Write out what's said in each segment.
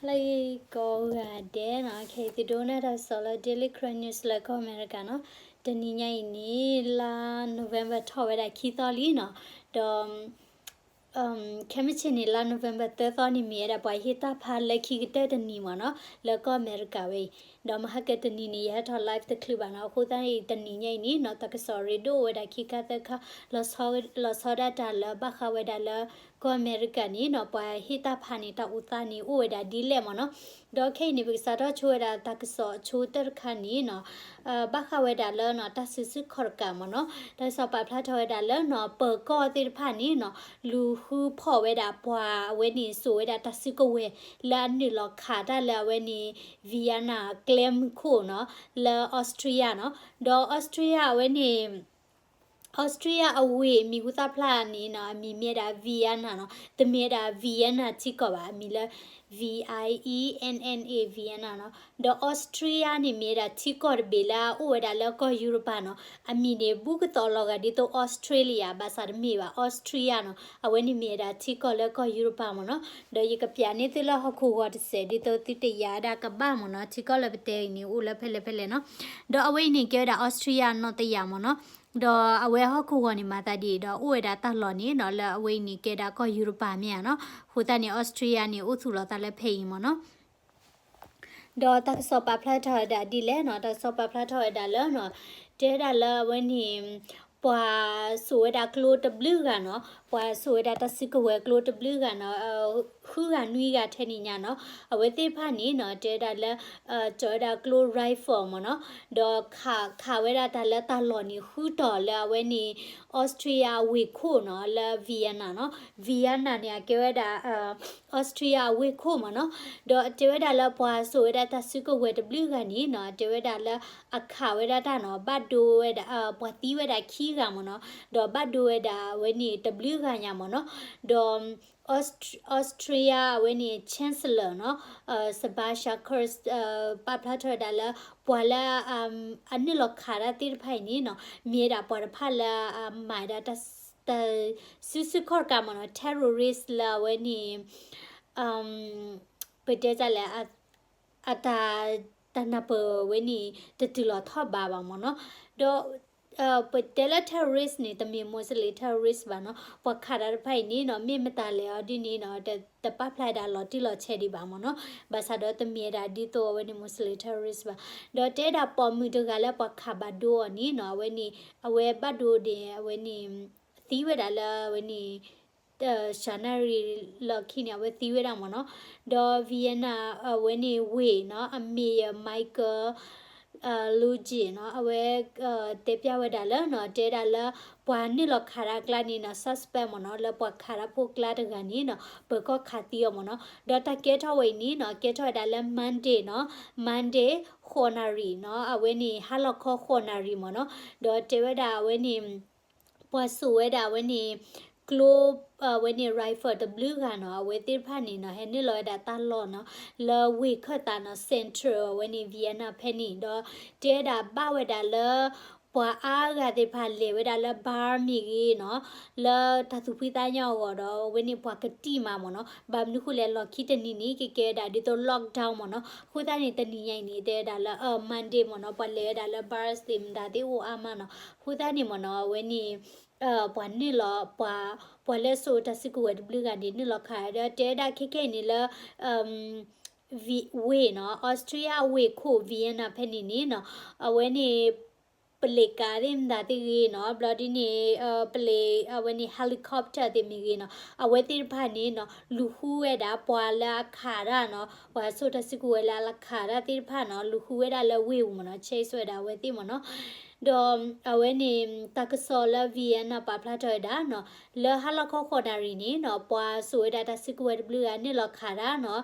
လၢကိးဂၤဒဲးနီၤ, ခဲအံၤသုဒိကနၣ်တၢ်ကစီၣ်လၢ Daily Karen News လၢကီၢ်အမဲရကၤနီၤ. တနံၤညါအံၤန့ၣ် လါ November ထီၣ်ဝဲဒၣ်ခံသီလံနီၤ. ဒီး ခဲမုၢ်ဆ့ၣ်န့ၣ် လါ November သၢသီန့ၣ် မ့ၢ်ဝဲဒၣ်ပှၤဟ့ၣ်တၢ်ဖးလၢခံကတၢၢ်တနံၤမ့ၢ်နီၤ, လၢကီၢ်အမဲရကၤဝဲအံၤ. ဒီးမဟါကတနံၤန့ၣ် ယဟဲထီၣ် live တချုးဘၣ်နီၤ. အဃိသတးန့ၣ် တနံၤညါအံၤန့ၣ်နီၤ တၢ်ကစီၣ်ရ့ဒိၣ်ဝဲဒၣ်ခံခါသၢခါ, လီၤဆီဒၣ်တၢ်လၢဘၣ်ဃးဝဲဒၣ်လၢ ကီၢ်အမဲရကၤန့ၣ်နီၤ ပှၤဟ့ၣ်တၢ်ဖးန့ၣ် တၢ်အိၣ်သးန့ၣ် အိၣ်ဝဲဒၣ်ဒ်လဲၣ်မ့ၢ်နီၤ. ဒီးခဲအံၤန့ၣ် ပကစးထီၣ်ဆိဝဲဒၣ်တၢ်ကစီၣ်အဆိတၢၢ်တခါန့ၣ်နီၤ, ဘၣ်ဃးဝဲဒၣ်လၢနီၤ တၢ်စုဆူၣ်ခီၣ်တကးမ့ၢ်နီၤ. တၢ်ကစီၣ်ပာ်ဖျါထီၣ်ဝဲဒၣ်လၢနီၤ ပၢၤကီၢ်သ့ၣ်တဖၣ်န့ၣ်နီၤ လူၤဃုဖီၣ်ဝဲဒၣ်ပှၤအဝဲန့ၣ် စိာ်ဝဲဒၣ်တၢ်စုကဝဲၤလၢအနုာ်လီၤခးတၢ်လၢအဝဲန့ၣ် Vienna ကျဲမုၢ်ခိၣ်နီၤ လၢ Austria နီၤ. ဒီး Austria အဝဲန့ၣ် Austria အဝ့ၢ်မံၤဟူသၣ်ဖျါန့ၣ်နီၤ အမံၤမ့ၢ်ဝဲဒၣ် Vienna နီၤ, တမ့ၢ်ဝဲဒၣ် Vienna ထံကီၢ်ဘၣ်, အမံၤလၢ V I E N N A Vienna နီၤ. ဒီး Austria န့ၣ်မ့ၢ်ဝဲဒၣ်ထံကီၢ်တဘ့ၣ်လၢအအိၣ်ဝဲဒၣ်လၢကီၢ်ယူရပၤနီၤ, အမံၤန့ၣ် ဘူးကသိးလီၤဂာ်ဒ်သိး Australia ဘၣ်ဆၣ်တမ့ၢ်ဘၣ် Austria နီၤ, အဝဲန့ၣ်မ့ၢ်ဝဲဒၣ်ထံကီၢ်လၢကီၢ်ယူရပၤမ့ၢ်နီၤ. ဒီးယကပျးန့ၢ်သုလၢဟီၣ်ခိၣ်ဂီၤတစဲး ဒ်သိးသုတယာ်ဒၣ်ကဘၣ်မ့ၢ်နီၤ, ထံကီၢ်လၢပတဲအံၤန့ၣ် အိၣ်လၢဖဲလဲၣ်ဖဲလဲၣ်နီၤ. ဒီးအဝဲအံၤန့ၣ် ကဲဝဲဒၣ် Austria နီၢ်တယာ်မ့ၢ်နီၤ. ဒီးအဝဲဟီၣ်ခိၣ်ဂီၤန့ၣ် မၤသးဒ်အံၤ ဒီးအိၣ်ဝဲဒၣ်တၢ်လီၢ်န့ၣ်နီၤ လၢအဝဲအံၤန့ၣ် ကဲဒၣ်ကီၢ်ယူရပၤမ့ၢ်ဧါနီၤ. အဃိသတးန့ၣ် Austria န့ၣ် အိၣ်သူၣ်လီၤသးလၢဖဲအံၤမ့ၢ်နီၤ. ဒီးတၢ်ကစီၣ်ပာ်ဖျါထီၣ်ဝဲဒၣ်ဒ်လဲၣ်နီၤ, တၢ်ကစီၣ်ပာ်ဖျါထီၣ်ဝဲဒၣ်လၢနီၤ, တဲဒၣ်လၢအဝဲန့ၣ် ပှၤစိာ်ဝဲဒၣ်ကျိတဘျုးဂၤနီၤ, ပှၤစိာ်ဝဲဒၣ်တၢ်စုကဝဲၤကျိတဘျုးဂၤနီၤ, ဃုဂၤနွံဂၤထဲန့ၣ်ညါနီၤ, အဝဲသ့ၣ်တဖၣ်န့ၣ်နီၤ တဲဒၣ်လၢ စိာ်ဝဲဒၣ်ကျိ rifle မ့ၢ်နီၤ, ဒီးခးဝဲဒၣ်တၢ်လၢတၢ်လီၢ်န့ၣ် ဃုတီၢ်လၢအဝဲန့ၣ် Austria အဝ့ၢ်ခိၣ်နီၤ, လၢ Vienna နီၤ, Vienna န့ၣ် အကဲဝဲဒၣ် Austria အဝ့ၢ်ခိၣ်မ့ၢ်နီၤ. ဒီးတဲဝဲဒၣ်လၢပှၤစိာ်ဝဲဒၣ်တၢ်စုကဝဲၤတဘျုးဂၤန့ၣ်နီၤ, တဲဝဲဒၣ်လၢအခးဝဲဒၣ်တၢ်နီၤ, ဘၣ်ဒိဝဲဒၣ် ပှၤသံဝဲဒၣ်ခံဂၤမ့ၢ်နီၤ, ဒီးဘၣ်ဒိဝဲဒၣ်အဝဲန့ၣ်တဘျုးဂၤညါမ့ၢ်နီၤ. ဒီး Austria အဝဲန့ၣ် Chancellor နီၤ, Sebastian Kurz ပာ်ဖျါထီၣ်ဝဲဒၣ်လၢ ပှၤလၢအနုာ်လီၤခးတၢ်သ့ၣ်တဖၣ်အံၤန့ၣ်နီၤ, မ့ၢ်ဝဲဒၣ်ပှၤတဖၣ်လၢအမၤဝဲဒၣ်တၢ်စုဆူၣ်ခီၣ်တကးမ့ၢ်နီၤ, terrorist လၢအဝဲန့ၣ် ပတဲတၢ်လဲၣ် အတၢ် တၢ်နၢ်ပၢၢ်ဝဲန့ၣ် တတုၤလီၤထီၣ်ဘးဘၣ်မ့ၢ်နီၤ. ဒီး ပတဲလၢ terrorist န့ၣ် တမ့ၢ် Muslim terrorist ဘၣ်နီၤ. ပှၤခးတၢ်တဖၣ်အံၤန့ၣ်နီၤ မ့ၢ်မတၤလဲၣ်အီၤဒ်န့ၣ်နီၤ တပာ်ဖျါဒၣ်လီၤတံၢ်လီၤဆဲးဒံးဘၣ်မ့ၢ်နီၤ. ဘၣ်ဆၣ်ဒီးတမ့ၢ်ဝဲဒၣ်ဒ်သိးအဝဲန့ၣ် Muslim terrorist ဘၣ်. ဒီးတဲဒၣ်ပိာ်မုၣ်တဂၤလၢပှၤခးဘၣ်ဒိအီၤန့ၣ်နီၤ အဝဲန့ၣ် အဝဲဘၣ်ဒိဒၣ် အဝဲန့ၣ် သံဝဲဒၣ်လၢအဝဲန့ၣ် စှၤနၣ်ရံၣ်လီၢ်ခံန့ၣ် အဝဲသံဝဲဒၣ်မ့ၢ်နီၤ. ဒီး Vienna အဝဲန့ၣ်ဝ့ၢ်နီၤ အမ့ၢ်ယၤ Michael Lugin နီၤ အဝဲ တဲပျၢ်ဝဲဒၣ်လၢနီၤ တဲဒၣ်လၢ ပှၤနုာ်လီၤခးတၢ်အကျါန့ၣ်နီၤ suspect မ့ၢ်နီၤ လၢပှၤခးတၢ်ဖိကျါတဂၤန့ၣ်နီၤ ပၢၤကီၢ်ခးသံအီၤမ့ၢ်နီၤ. ဒီးတၢ်ကဲထီၣ်ဝဲအံၤန့ၣ်နီၤ ကဲထီၣ်ဝဲဒၣ်လၢ Monday နီၤ Monday ဃိးနၣ်ရံၣ်နီၤ အဝဲန့ၣ် ဟါလီၤခီဃိးနၣ်ရံၣ်မ့ၢ်နီၤ. ဒီးတဲဝဲဒၣ်အဝဲန့ၣ် ပှၤစိာ်ဝဲဒၣ်အဝဲန့ၣ် ကျိ အဝဲန့ၣ် rifle တဘျုးဂၤနီၤ အဝဲသ့ၣ်တဖၣ်န့ၣ်နီၤ ဟဲနုာ်လီၤဝဲဒၣ်တၢ်လီၢ်နီၤ လၢဝ့ၢ်ခၢၣ်သးနီၤ central အဝဲန့ၣ် Vienna ဖဲန့ၣ် ဒီးတဲဝဲဒၣ်ဘၣ်ဝဲဒၣ်လၢ ပှၤအါဂၤသ့ၣ်တဖၣ်လဲၤဝဲဒၣ်လၢ bar မ့ၢ်ဂ့ၤနီၤ လၢတၢ်သူၣ်ဖှံသးညီအဂီၢ်ဒီး အဝဲန့ၣ်ပှၤကတံၢ်မးမ့ၢ်နီၤ. ဘၣ်မနုၤဃိလဲၣ် လီၢ်ခံတနံၤန့ၣ် ကကဲဝဲဒၣ်ဒ်သိး lockdown မ့ၢ်နီၤ. အဃိသတးန့ၣ် တနံၤညါအံၤန့ၣ် တဲဝဲဒၣ်လၢ Monday မ့ၢ်နီၤ ပှၤလဲၤဝဲဒၣ်လၢ bar သ့ၣ်မတၤသ့ၣ်အိၣ်အါမးနီၤ. အဃိသတးန့ၣ်မ့ၢ်နီၤ အဝဲန့ၣ် ပှၤနုာ်လီၤ ပှၤ ပှၤလၢစိာ်တၢ်စုကဝဲၤတဘျုးဂၤန့ၣ် နုာ်လီၤခး ဒီးတဲဝဲဒၣ်ခဲခဲအံၤန့ၣ်လၢ ဝ့ၢ်နီၤ Austria ဝ့ၢ်ခိၣ် Vienna ဖဲန့ၣ်န့ၣ်နီၤ အဝဲန့ၣ် ပလ့းကးသ့ၣ်မတၤသ့ၣ်ဂ့ၤနီၤ ဘျီဒ်န့ၣ် ပလ့း အဝဲန့ၣ် helicopter သ့ၣ်မ့ၢ်ဂ့ၤနီၤ အဝဲသ့ၣ်တဖၣ်န့ၣ်နီၤ လူၤဃုဝဲဒၣ်ပှၤလၢအခးတၢ်နီၤ ပှၤစိာ်တၢ်စုကဝဲၤလၢအလီၤခးတၢ်သ့ၣ်တဖၣ်နီၤ လူၤဃုဝဲဒၣ်လၢဝ့ၢ်ပူၤမ့ၢ်နီၤ chase ဝဲဒၣ်အဝဲသ့ၣ်မ့ၢ်နီၤ. ဒီးအဝဲန့ၣ် တၢ်ကစီၣ်လၢ Vienna ပာ်ဖျါထီၣ်ဝဲဒၣ်နီၤ လၢဟါလီၤခီဃိးနၣ်ရံၣ်န့ၣ်နီၤ ပှၤစိာ်ဝဲဒၣ်တၢ်စုကဝဲၤတဘျုးဂၤနုာ်လီၤခးတၢ်နီၤ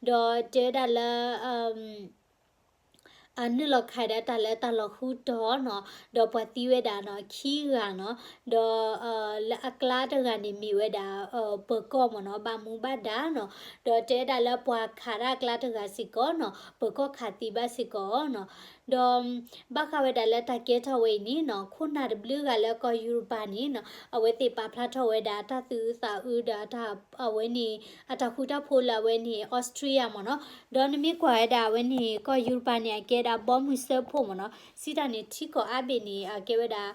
ဒီးတဲဝဲဒၣ်လၢ နုာ်လီၤခးဒၣ်တၢ်လၢတၢ်လီၢ်ဃုတီၤနီၤ, ဒီးပှၤသံဝဲဒၣ်နီၤ ခံဂၤနီၤ, ဒီး လၢအကျါတဂၤန့ၣ်မ့ၢ်ဝဲဒၣ် ပၢၤကီၢ်မ့ၢ်နီၤ ဘၣ်မူဘၣ်ဒါနီၤ, ဒီးတဲဝဲဒၣ်လၢပှၤခးတၢ်အကျါတဂၤစ့ၢ်ကီးနီၤ ပၢၤကီၢ်ခးသံဘၣ်စ့ၢ်ကီးနီၤ, ဒီး ဘၣ်ဃးဝဲဒၣ်လၢတၢ်ကဲထီၣ်ဝဲအံၤန့ၣ်နီၤ ခိၣ်နၢ်တဘျုးဂၤလၢကီၢ်ယူရပၤန့ၣ်နီၤ အဝဲသ့ၣ်ပာ်ဖျါထီၣ်ဝဲဒၣ်တၢ်သူၣ်အုးသးအုးဒီးအတၢ် အဝဲန့ၣ် အတၢ်ဃူတၢ်ဖိးလၢအဝဲန့ၣ် Austria မ့ၢ်နီၤ, ဒီးနမ့ၢ်ကွၢ်ဝဲဒၣ်အဝဲန့ၣ် ကီၢ်ယူရပၤန့ၣ် အကဲဒၣ်ဘီမုၢ်စၢဖှိၣ်မ့ၢ်နီၤ စံးတၢ်န့ၣ် ထံကီၢ်အါဘ့ၣ်န့ၣ် အကဲဝဲဒၣ်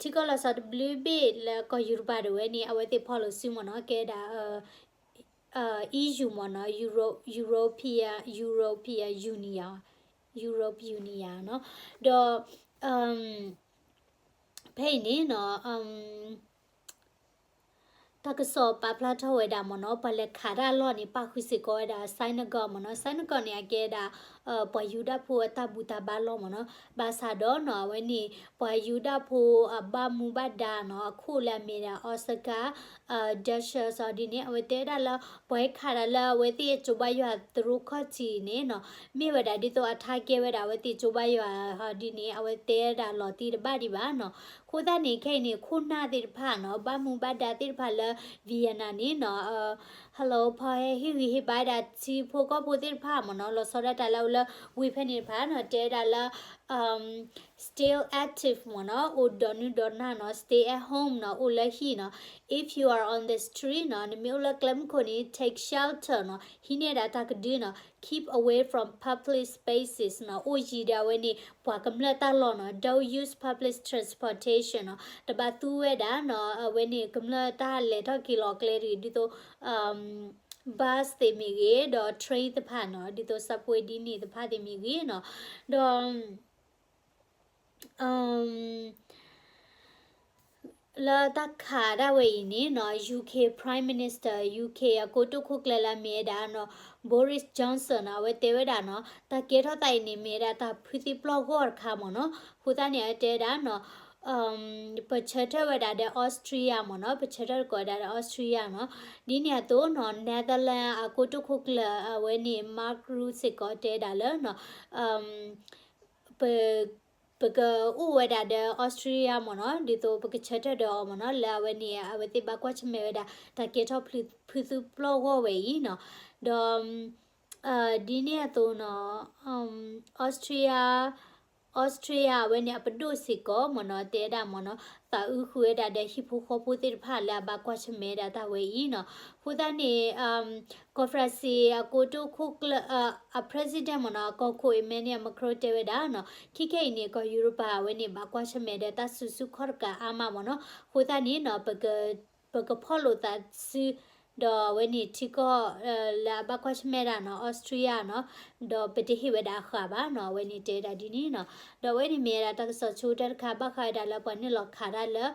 ထံကီၢ်လီၤဆီတဘျုးဘ့ၣ်လၢကီၢ်ယူရပၤဒၣ်ဝဲန့ၣ် အဝဲသ့ၣ်ဖီၣ်လိာ်စုမ့ၢ်နီၤ ကဲဒၣ် EU မ့ၢ်နီၤ European European Union Europe Union နီၤ, ဒီး ဖဲအံၤန့ၣ်နီၤ တၢ်ကစီၣ်ပာ်ဖျါထီၣ်ဝဲဒၣ်မ့ၢ်နီၤ ပှၤလဲၤခးတၢ်အလီၢ်န့ၣ် ပၣ်ဃုာ်စ့ၢ်ကီးဝဲဒၣ် synagogue မ့ၢ်နီၤ, synagogue န့ၣ် အကဲဒၣ် ပှၤယူဒၤဖိအတၢ်ဘူၣ်တၢ်ဘါလီၢ်မ့ၢ်နီၤ, ဘၣ်ဆၣ်ဒီးနီၤ အဝဲန့ၣ် ပှၤယူဒၤဖိအဘၣ်မူဘၣ်ဒါနီၤ အခိၣ်လၢအမ့ၢ်ဒၣ် Oscar Dusha စီၤဒ်န့ၣ် အဝဲတဲဝဲဒၣ်လၢ ပှၤဟဲခးတၢ်လၢအဝဲသ့ၣ်ကၠိဘါယွၤသရိခီၣ်ထံးန့ၣ်နီၤ မ့ၢ်ဝဲဒၣ်ဒ်သိးအ target ဝဲဒၣ်အဝဲသ့ၣ်ကၠိဘါယွၤဟီဒ်န့ၣ် အဝဲတဲဝဲဒၣ်လီၤတံၢ်တဘၣ်ဒံးဘၣ်နီၤ, အဃိသတးန့ၣ် ခဲအံၤန့ၣ် ခိၣ်နၢ်သ့ၣ်တဖၣ်နီၤ ဘၣ်မူဘၣ်ဒါသ့ၣ်တဖၣ်လၢ Vienna န့ၣ်နီၤ Hello ဖီဟဲဟ့ၣ်ဂံၢ်ဟ့ၣ်ဘါဒၣ်ထံဖိကီၢ်ဖိသ့ၣ်တဖၣ်မ့ၢ်နီၤ လီၤဆီဒၣ်တၢ်လၢအအိၣ်လၢဝ့ၢ်ဖဲန့ၣ်တဖၣ်နီၤ တဲဝဲဒၣ်လၢ stay active မ့ၢ်နီၤ အိၣ်ဒီးနုာ်ဒီးနၢ်နီၤ stay at home နီၤ အိၣ်လၢဟံၣ်နီၤ if you are on the street နီၤ နမ့ၢ်အိၣ်လၢကျဲမုၢ်ခိၣ်န့ၣ် take shelter နီၤ ဟံးန့ၢ်ဒၣ်တၢ်ကဒုနီၤ keep away from public spaces နီၤ အိၣ်ယံၤဒီးအဝဲန့ၣ် ပှၤကမျၢၢ်တၢ်လီၢ်နီၤ don't use public transportation နီၤ တဘၣ်သူဝဲဒၣ်နီၤ အဝဲန့ၣ် ကမျၢၢ်တၢ်လဲၤထီၣ်က့ၤလီၤကျဲတဂ့ၤ ဒ်သိး bus သ့ၣ်မ့ၢ်ဂ့ၤ ဒီး train တဖၣ်နီၤ ဒ်သိး subway ဒ်န့ၣ်တဖၣ်သ့ၣ်မ့ၢ်ဂ့ၤနီၤ ဒီး လၢတၢ်ခးဒၣ်ဝဲအံၤန့ၣ်နီၤ UK Prime Minister UK အကိတိာ်ခိၣ်ကျၢၢ်လၢအမ့ၢ်ဝဲဒၣ်နီၤ Boris Johnson နီၤ အဝဲတဲဝဲဒၣ်နီၤ တၢ်ကဲထီၣ်သးအံၤန့ၣ် မ့ၢ်ဝဲဒၣ်တၢ်ဖုသံပျီၢ်ဂီၢ်တခါမ့ၢ်နီၤ အဃိသတးန့ၣ် အဝဲတဲဝဲဒၣ်နီၤ ပဆၢထၢၣ်ဝဲဒၣ်ဒီး Austria မ့ၢ်နီၤ ပဆၢထၢၣ်တကိးဝဲဒၣ်ဒီး Austria နီၤ ဒ်န့ၣ်အသိးနီၤ Netherlands အကိတိာ်ခိၣ်ကျၢၢ် အဝဲန့ၣ် Mark Rutte စ့ၢ်ကီးတဲဒၣ်လၢနီၤ ပ ပကအိၣ်ဝဲဒၣ်ဒီး Austria မ့ၢ်နီၤ ဒ်သိးပကဆၢထၢၣ်ဒီးအီၤမ့ၢ်နီၤ လၢအဝဲန့ၣ် အဝဲသ့ၣ်ဘၣ်ကွၢ်ဆၢၣ်မဲာ်ဝဲဒၣ် တၢ်ကဲထီၣ်ဖုသံပျီၢ်ဂီၢ်ဝဲအံၤနီၤ ဒီး ဒ်န့ၣ်အသိးနီၤ Austria Austria အဝဲန့ၣ် အပဒိၣ်စ့ၢ်ကီးမ့ၢ်နီၤ တဲဒၣ်မ့ၢ်နီၤ သးအုးဃုာ်ဝဲဒၣ်ဒီးဟံၣ်ဖိဃီဖိသ့ၣ်တဖၣ်လၢအဘၣ်ကွၢ်ဆၢၣ်မဲာ်ဒၣ်တၢ်ဝဲအံၤနီၤ အဃိသတးန့ၣ် ကီၢ် France အကိတိာ်ခိၣ်ကျၢၢ် အ president မ့ၢ်နီၤ ကီၢ်ခိၣ် Emmanuel Macron တဲဝဲဒၣ်နီၤ ခဲခဲအံၤန့ၣ် ကီၢ်ယူရပၤအဝဲန့ၣ် ဘၣ်ကွၢ်ဆၢၣ်မဲာ်ဒီးတၢ်စုဆူၣ်ခီၣ်တကးအါမးမ့ၢ်နီၤ အဃိသတးန့ၣ်နီၤ ပကဖီၣ်လိာ်သးစု ဒီးအဝဲန့ၣ်ထံကီၢ် လၢအဘၣ်ကွၢ်ဆၢၣ်မဲာ်ဒၣ်နီၤ Austria နီၤ ဒီးပတဟ့ၣ်ဝဲဒၣ်အဃာ်ဘၣ်နီၤ အဝဲန့ၣ်တဲဝဲဒၣ်ဒ်န့ၣ်နီၤ ဒီးအဝဲန့ၣ်မ့ၢ်ဝဲဒၣ်တၢ်ကစီၣ်ဆိကတၢၢ်တခါ ဘၣ်ဃးဝဲဒၣ်လၢပှၤနုာ်လီၤခးတၢ်လၢ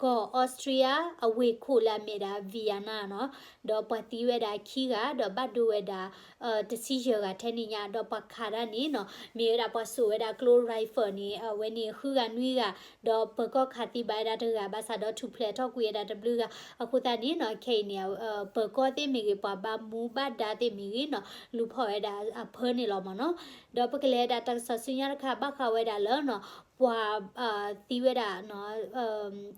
ကီၢ် Austria အဝ့ၢ်ခိၣ်လၢအမ့ၢ်ဒၣ် Vienna နီၤ ဒီးပှၤသံဝဲဒၣ်ခံဂၤ ဒီးဘၣ်ဒိဝဲဒၣ် တဆံယဲၢ်ဂၤထဲန့ၣ်ညါ ဒီးပှၤခးတၢ်န့ၣ်နီၤ မ့ၢ်ဝဲဒၣ်ပှၤစိာ်ဝဲဒၣ်ကျိ rifle န့ၣ် အဝဲန့ၣ်ဃုဂၤနွံဂၤ ဒီးပၢၤကီၢ်ခးသံဘၣ်ဝဲဒၣ်တဂၤ ဘၣ်ဆၣ်ဒီးထူၣ်ဖျဲးထီၣ်ကွံာ်ဝဲဒၣ်တဘျုးဂၤ အဃိသတးန့ၣ်နီၤ ခဲအံၤန့ၣ် ပၢၤကီၢ်သ့ၣ်မ့ၢ်ဂ့ၤ ပှၤဘၣ်မူဘၣ်ဒါသ့ၣ်မ့ၢ်ဂ့ၤနီၤ လူၤဖီၣ်ဝဲဒၣ်အဖၢန့ၣ်လီၤမ့ၢ်နီၤ ဒီးပကလဲၤဝဲဒၣ်တၢ်ကစီၣ်ဆူညါတခါ ဘၣ်ဃးဝဲဒၣ်လၢနီၤ ပှၤ သံဝဲဒၣ်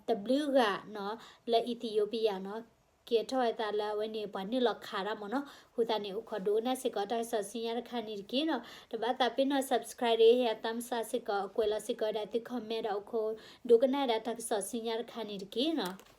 တဘျုးဂၤနီၤ လၢ Ethiopia နီၤ ကဲထီၣ်ဝဲသးလၢအဝဲန့ၣ် ပှၤနုာ်လီၤခးတၢ်မ့ၢ်နီၤ အဃိသတးန့ၣ် အိၣ်ခိးဒိကနၣ်စ့ၢ်ကီးတၢ်ကစီၣ်ဆူညါတခါန့ၣ်တက့ၢ်နီၤ တဘၣ်သးပ့ၤနီၣ် subscribe ဟ့ၣ် thumbs up စ့ၢ်ကီး အကွဲးလီၤစ့ၢ်ကီးဝဲဒၣ်သု comment ဒီးအိၣ်ခိးဒိကနၣ်ဝဲဒၣ်တၢ်ကစီၣ်ဆူညါတခါန့ၣ်တက့ၢ်နီၤ